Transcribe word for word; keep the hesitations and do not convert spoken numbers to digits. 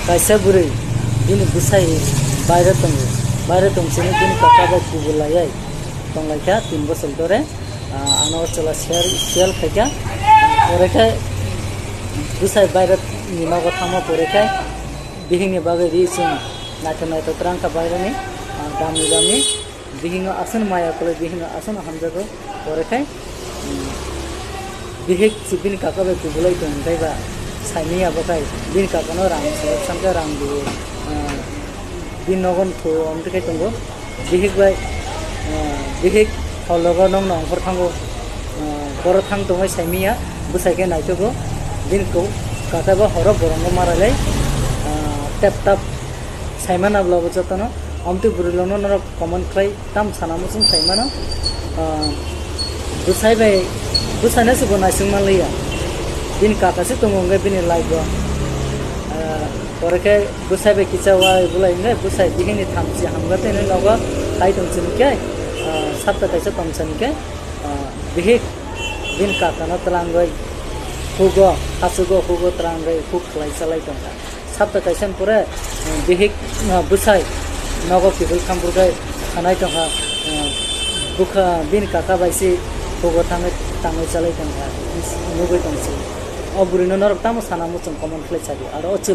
Kaisa bwrwi bini bwsai baire tongo. Baire tong sini bini kaka bai kubulaiwi tonglaikha tin bosor dore. Ah, ano chwla share, share khaikha. Pore khe bwsai baire ni nogo thangma pore khe bihikni bagwi ri chwng naithok naithok twrang kha baireni, ah, dami dami. Bihikno aswk maya kwlwi, bihikno aswk hamjago. Pore khai, um, bihik si bini kaka bai kubulai tong khe ba saimanya bo khai bini kakano rang sibak san khe rang di, ah, bini nogo tho om khe tongo. Bihik bai, ah, bihik hologo nokno ongkhor thango, ah, boro thang tongwi saimanya bwsai khe naithogo. Bini kok kaka bo horo borokno marailai, ah, tep tap saimana bwlabo jotono. Amtwi bwrwilokno norok comment khlai tam sana muchung khlai mano. Ah, bwsai bai, bwsaino se bo naising manliya. Bini kaka se tongo hwnkhe bini life o. Ah, pore khe bwsai bai kisa wai bulai hwnkhe bwsai bihikni thamchi hamjakhe hinwi nogo tai tong chini khe, ah, sapta kaisa tong chini khe, ah, bihik bini kakano twlangwi hugo, hachugo hugo twlangwi huk khlai chalai tongkha. Sapta kaisa ni pore, eh, bihik, eh, bwsai nogo kiphil thangphuru khe khanai tongkha, eh, bwkha bini kaka bai se hugo thangwi tangwi chalai tongkha, nugwi tongsi. O bwrwino norok tamo sana muchung comment khlai sadi. Aro o chwla